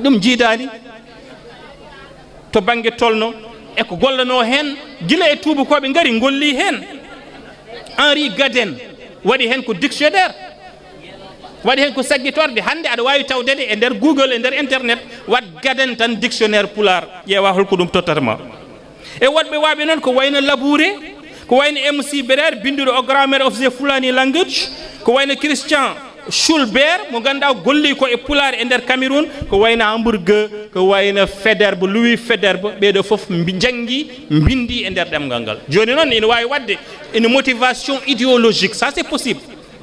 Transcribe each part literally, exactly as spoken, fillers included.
Ɗum jiidaani to bannge tolno e ko gollanoo heen gila e tuubakooɓe ngari ngollii heen. Henri Gaden waɗi heen ko dictionnaire, waɗi heen ko saggitorde. Hannde aɗa waawi tawde e nder Google, e nder internet, waɗ Gaden tan dictionnaire pulaar, ƴeewa hol ko ɗum tottata ma. E woɗɓe waaɓe noon ko wayno Labouré, ko wayno M C Bérère, binnduɗo o Grammar of the Fulani Language, ko wayno Christian Schulbert, mo ngannduɗaa golli ko e pulaar e nder Cameroun, ko wayno Hamburger, ko wayno Federbe, Louis Federbe, ɓeeɗo fof mbi-, njanngi, mbinndi e nder ɗemngal ngal. Jooni noon ina waawi waɗde une motivation idéologique, ça c'est possible.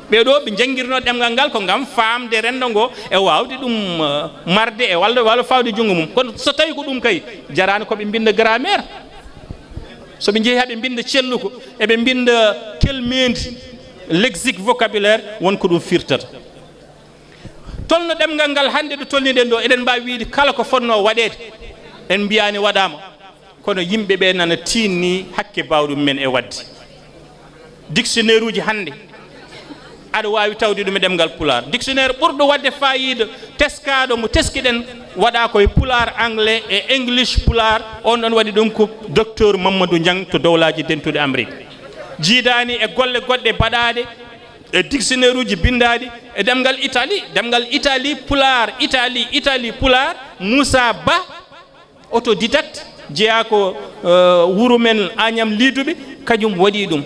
Ɓeeɗo ɓe njanngirno ɗemngal ngal ko ngam faamde renndo ngo e waawde ɗum, eh, marde e walla, walla fawde junngo mum. Kono so tawi ko ɗum kay, jaraani ko ɓe mbinnda grammaire. So ɓe njehi haa ɓe mbinnda celluko, eɓe mbinnda kelmeendi, lexique, vocabulaire, won ko ɗum firtata. Tolno ɗemngal ngal hannde ɗo tolniɗen ɗo, eɗen mbaawi wiyde kala ko fotnoo waɗeede, en mbiyaani waɗaama. Kono yimɓe ɓe nana tiinnii hakke baawɗum men e waɗde. Dictionnaire uji hannde, aɗa waawi tawde ɗum e ɗemngal pulaar. Dictionnaire ɓurɗo waɗde faayiida, teskaaɗo mo teskiɗen, waɗaa ko e pulaar, anglais e English pulaar. On ɗon waɗi ɗum ko Docteur Mamadou Niang to Dowlaaji Dentuɗi Amérique. Jiidaani e golle goɗɗe baɗaaɗe e dictionnaire uji binndaaɗi e ɗemngal Italie, ɗemngal Italie pulaar, Italie, Italie pulaar, Moussa Ba, autodidacte, jeyaa ko, eh, wuro men Agnam Liduɓe, kañum waɗi ɗum.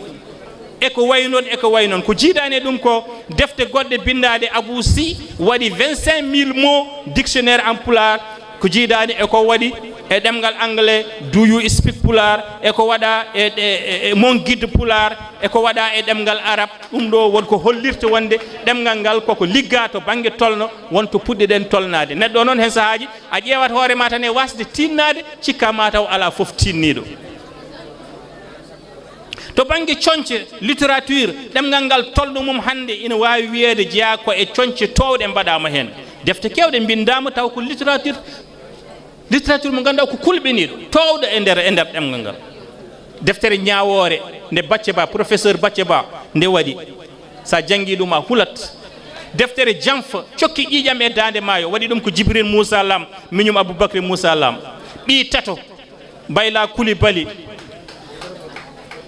E ko wayi noon, e ko wayi noon. Ko jiidaani e ɗum ko defte goɗɗe binndaaɗe. Abou Sy waɗi vingt-cinq mille mots dictionnaire en pulaar. Ko jiidaani e ko waɗi e ɗemngal anglais, Do You Speak Pulaar? E ko waɗaa e, e, e, e Mon Guide Pulaar? E ko waɗaa e ɗemngal arab? Ɗum ɗo won ko hollirta wonde ɗemngal ngal koko liggaa to bannge tolno, won to puɗɗiɗen tolnaade. Neɗɗo noon, heen sahaaji, a ƴeewat hoore ma tan e waasde tiinnaade, cikka ma taw alaa fof tiinniiɗo. To bannge coñce, littérature, ɗemngal ngal tolno mum hannde ina waawi wiyeede jeyaa ko e coñce toowɗe mbaɗaama heen. Defte keewɗe mbinndaama taw ko littérature, littérature mo ngannduɗaa ko kulɓiniiɗo, toowɗo e nder, e nder ɗemngal ngal. Deftere Ñaawoore nde Bacce Ba, professeur Bacce Ba nde waɗi, so a janngii ɗum a hulat. Deftere Janfa, cokki ƴiiƴam e daande maayo, waɗi ɗum ko Jibril Moussa Lam, miñum Aboubacry Moussa Lam. Ɓii tato, Bayla Coulibaly,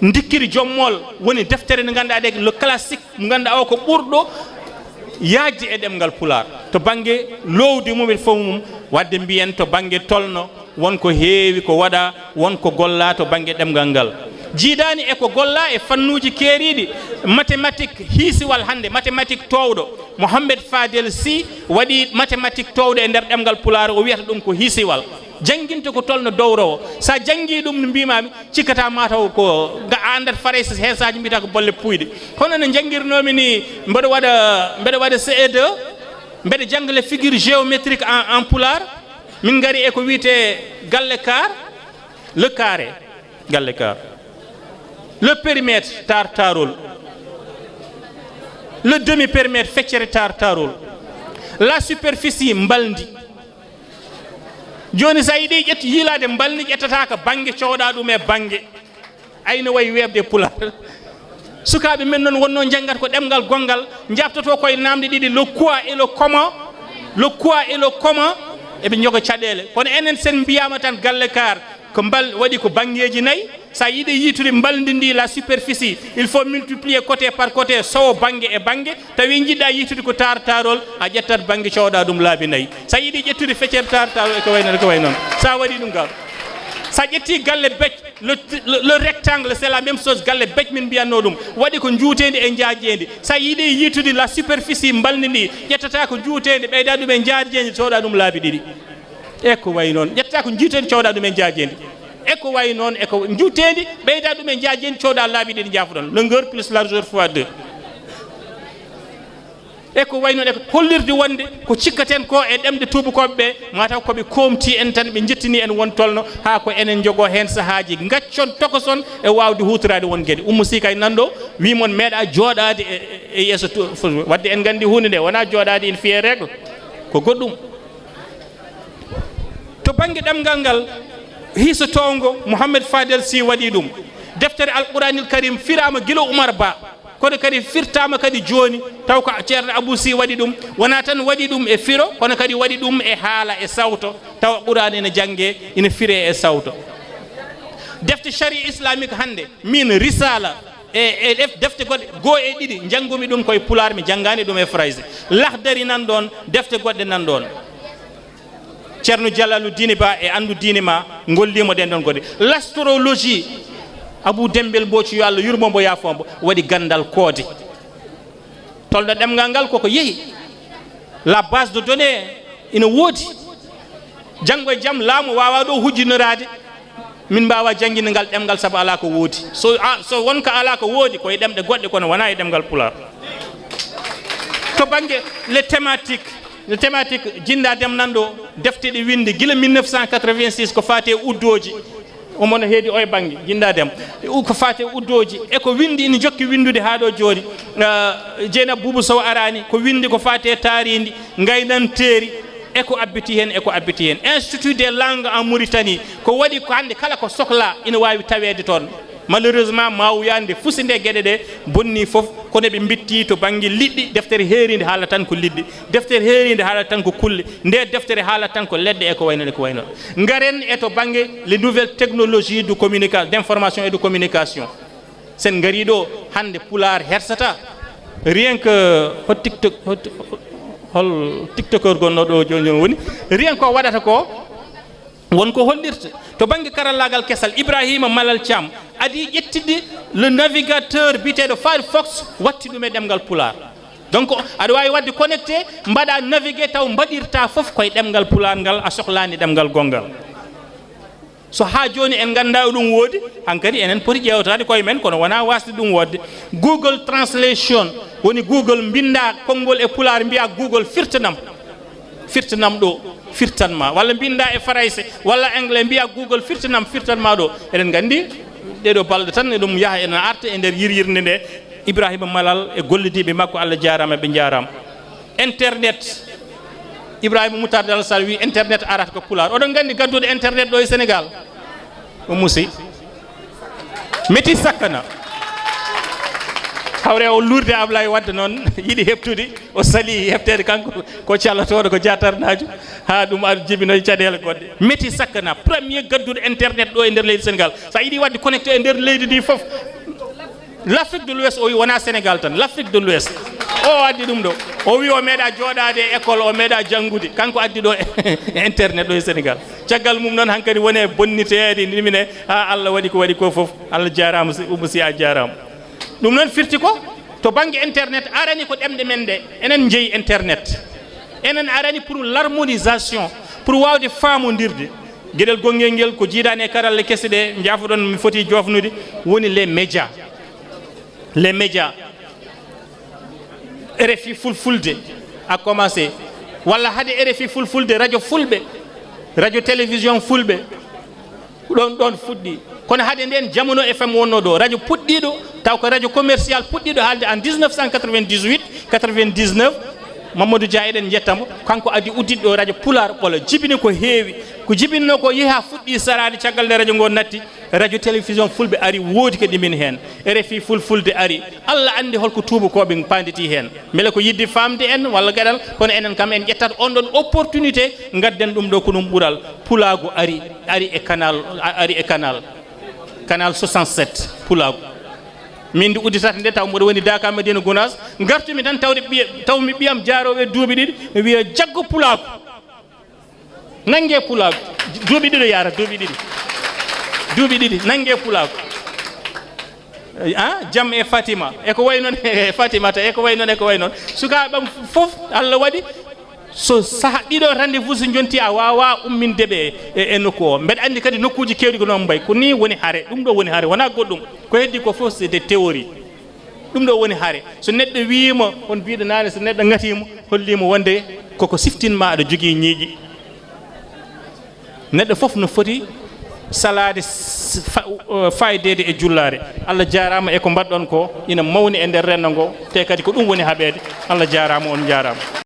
Ndikkiri Jommol, woni deftere nde ngannduɗaa nde, le classique, mo ngannduɗaa o ko ɓurɗo yaajde e ɗemngal pulaar. To bannge loowdi mum e fof mum, waɗde mbiyen to bannge tolno, won ko heewi ko waɗaa, won ko gollaa to bannge ɗemngal ngal. Jiidaani e ko gollaa e fannuuji keeriiɗi, mathématique, hiisiwal hannde, mathématique toowɗo. Mohamed Fadel Sy waɗi mathématique toowɗo e nder ɗemngal pulaar, o wiyata ɗum ko hiisiwal. Jannginta ko tolno dowrowo. So a janngii ɗum no mbiimaami, cikkata ma taw ko nga a anndat Farayse, heen saaji mbiyata ko bolle puuyɗe. Hono no njanngirinoomi ni, mbeɗa waɗa, mbeɗa waɗa C E deux, mbeɗa jannga les figures géométriques en, en pulaar. Min ngari e ko wiyetee galle kaar, le carré, galle kaar. Le périmètre, taartaarol. Le demi-périmètre, feccere taartaarol. La superficie, mbalndi. Jooni, so a yiɗi ƴettu, yiilaade mbalndi, ƴettata ko bannge, cooda ɗum e bannge. Ay, no wayi weeɓde e pulaar. Sukaaɓe men noon wonnoo njanngat ko ɗemngal gonngal, njaabtotoo koye naamnde ɗiɗi, le quoi et le comment. Le quoi et le comment, eɓe njoga caɗeele. Kono enen, sen mbiyaama tan galle kaar, ko mbal-, waɗi ko banngeeji nayi. So a yiɗi yiitude mbalndi ndi, la superficie, il faut multiplier côté par côté, sowo bannge e bannge. Tawi njiɗɗaa yiitude ko taartaarol, a ƴettat bannge, cooda ɗum laabi nayi. So a yiɗi ƴettude feccere taartaarol, e ko wayi noon, e ko wayi noon. So a waɗi ɗum ga, so a ƴetti galle bec, le, le, le rectangle, c'est la même chose, galle bec min mbiyatnoo ɗum. Waɗi ko njuuteendi e njaajeendi. So a yiɗi yiitude la superficie mbalndi ndi, ƴettata ko njuuteendi, ɓeyda ɗum e njaajeendi, cooda ɗum laabi ɗiɗi. E ko wayi noon, ƴetta ko njuuteendi, cooda ɗum e njaajeendi. E ko wayi noon, e ko njuuteendi, ɓeyda ɗum e njaajeendi, cooda laabi ɗiɗi, njaafoɗon. Longueur plus largeur fois deux. E ko wayi noon, e ko hollirde wonde ko cikkaten ko e ɗemɗe tuubakooɓe ɓe, mataw ko ɓe koomti en tan, ɓe njettini en won tolno, haa ko enen njogoo heen sahaaji, ngaccon, tokoson e waawde huutoraade won geɗe. Oumou Sy kay nan ɗo, wii mon meeɗa jooɗaade e, e, e yeeso tu-, fo-, waɗde en nganndi huunde nde, wonaa jooɗaade une fille en règle, ko goɗɗum. To bannge ɗemngal ngal, hiisotoongo, Mohamed Fadel Sy waɗi ɗum. Deftere Alquranil Karim firaama gila Oumar Ba, Kono kadi firtaama kadi jooni, taw ko Ceerno Abuu Sih waɗi ɗum. Wonaa tan waɗi ɗum e firo, kono kadi waɗi ɗum e haala, e sawto. Tawa Qur'aana ina janngee, ina firee e sawto. Defte charia islamique hannde, min Risaala, e, e def-, defte goɗɗe goo e ɗiɗi, njanngumi ɗum ko e Pulaar, mi janngaani ɗum e Farayse. Lahdari nan ɗoon, defte goɗɗe nan ɗoon. Ceerno Jalaluddin Ba e Anndu Diine Ma ngolliima ɗeen ɗoon goɗɗe. L'astrologie, Abuu Demmbel Mbooc, yo Allah yurmo mbo, yaafoo mbo, waɗi ganndal koode. Tolno ɗemngal ngal koko yehi. La base de données ina woodi. Janngo e jam, laamu waawaa ɗo hujjinoraade, min mbaawaa jannginde ngal ɗemngal, sabu alaa ko woodi. So, a, so won ko alaa ko woodi, ko e ɗemɗe goɗɗe, kono wonaa e ɗemngal Pulaar. To bannge les thématiques, les thématiques, Jinndaa Dem nan ɗo, defte ɗe winndi gila mille neuf cent quatre-vingt-six, ko faati e uddooji. Omo no heedi o e bannge, Jinndaa Dem. U-, ko faati e uddooji, e ko winndi, ina jokki winndude haa ɗo jooni. Ah, Jeynaba Buubu Sow araani, ko winndi ko faati e taariindi, ngaynanteeri, e ko abbiti heen, e ko abbiti heen. Institut des langues en Mauritanie, ko waɗi ko hannde kala ko sohlaa ina waawi taweede toon. Malheureusement, Maawuyaa nde fusi nde, geɗe ɗe bonnii fof, kono ɓe mbitti to bannge liɗɗi, deftere heeriinde haala tan ko liɗɗi, deftere heeriinde haala tan ko kulle, nde deftere haala tan ko leɗɗe e ko wayi noon e ko wayi noon. Ngaren e to bannge les nouvelles technologies de communica-, d'information et de communication. Sen ngarii ɗo hannde, Pulaar hersataa. Rien que hol TikTok, hol, hol TikTokeur gonɗo ɗo jooni jooni woni? Rien ko waɗata ko, won ko hollirta. To bannge karallaagal kesal, Ibrahima Malal Thiam adii ƴettitde le navigateur biyeteeɗo Firefox, watti ɗum e ɗemngal Pulaar. Donc, aɗa waawi waɗde connecté, mbaɗa naviguer taw mbaɗirta fof koye ɗemngal Pulaar ngal, a sohlaani ɗemngal gonngal. So haa jooni en nganndaa ɗum woodi, hankadi enen poti ƴeewtaade koye men, kono wonaa waasde ɗum woodde. Google Translation, woni Google, mbinnda konngol e Pulaar, mbiya Google firtanam, firtanam ɗo, firtan ma. Walla mbinnda e Farayse, walla Anglais, mbiya Google firtanam, firtan ma ɗo. Eɗen nganndi, ɗeɗo balɗe tan eɗum yaha ena arta e nder yiryirnde nde. Ibrahima Malal e gollidiiɓe makko, Allah jaaraama, ɓe njaaraama. Internet, Ibrahima Moutarde Alassane wi internet arata ko Pulaar. Oɗon nganndi gadduɗo internet ɗo e Sénégal? O musi. Meti sakkana. Hawre o luurde Ablaye Wade noon, yiɗi heɓtude, o sali heɓteede kanko ko callotooɗo, ko jaatarnaajo, haa ɗum ar jibinoye caɗeele goɗɗe. Meti sakkana, premier gadduɗo internet ɗo e nder leydi Sénégal. So a yiɗi waɗde connecté e nder leydi ndi fof, L'Afrique de l'Ouest, o wi wonaa Sénégal tan, l'Afrique de l'Ouest. O addi ɗum ɗo. O wi o meeɗa jooɗaade e école, o meeɗa janngude. Kanko addi ɗo internet ɗo e Sénégal. Caggal mum noon, hankadi woni e bonniteede, nimine, haa Allah waɗi ko waɗi ko fof. Allah jaaraama, si, Oumou Sy, a jaaraama. Ɗum noon firti ko, to bannge internet, arani ko ɗemɗe men ɗe. Enen njeyi internet. Enen arani pour l'harmonisation, pour waawde faamondirde. Geɗel gonngel ngel ko jiidaani e karalle kese ɗe, njaafoɗon, mi foti joofnude, woni les médias. Les médias. R F I Fulfulde a commencé. Walla hade R F I Fulfulde, radio Fulɓe, radio télévision Fulɓe. Ɗoon, ɗoon fuɗɗi. Kono hade ndeen, Jamano F M wonnoo ɗo, radio puɗɗiiɗo, taw ko radio commercial puɗɗiiɗo haalde en dix-neuf cent quatre-vingt-dix-huit, quatre-vingt-dix-neuf. Mamadou Dia, eɗen njetta mo. Kanko addi udditde ɗo radio Pulaar Ɓolo, jibini ko heewi. Ko jibinno ko yehi haa fuɗɗi saraade, caggal nde radio ngo natti. Radio télévision Fulɓe ari, woodi ko ɗimin heen. R F I Fulfulde ari. Allah anndi holko tuubakooɓe paanditi heen. Mbele ko yiɗde faamde en walla gaɗal, kono enen kam en ƴettat on ɗon opportunité, ngadden ɗum ɗo ko ɗum ɓural. Pulaagu ari, ari e canal, a-, ari e canal. Canal soixante-sept, Pulaagu. Min ndi udditata nde taw mboɗo woni Daaka Madina Gounass, ngartumi tan tawde ɓiya, tawmi ɓiyam jaaroowo e duuɓi ɗiɗi, mi wiya, "Jaggu Pulaagu." Nannge Pulaagu. Duuɓi ɗiɗo yaara, duuɓi ɗiɗi. Duuɓi ɗiɗi, nannge Pulaagu. Ah, Jam e Fatima. E ko wayi noon, e Fatimata, e ko wayi noon, e ko wayi noon. Sukaaɓe am fof, Allah waɗi, so saha ɗiɗo rendez-vous so njonti, a waawaa umminde ɓe e, e nokku o. Mbeɗa anndi kadi nokkuuji keewɗi ko noon mbayi. Ko nii woni hare. Ɗum ɗo woni hare, wonaa goɗɗum. Ko heddi ko fof, c'est des théories. Ɗum ɗo woni hare. So neɗɗo wiyiima, on mbiɗo naane, so neɗɗo ngatiima, holliima wonde koko siftinma aɗa jogii ñiiƴe. Neɗɗo fof no foti salaade s-, fa-, o, faydeede e jullaare. Allah jaaraama e ko mbaɗɗon ko, ina mawni e nder renndo ngo, te kadi ko ɗum woni haɓeede. Allah jaaraama, on njaaraama.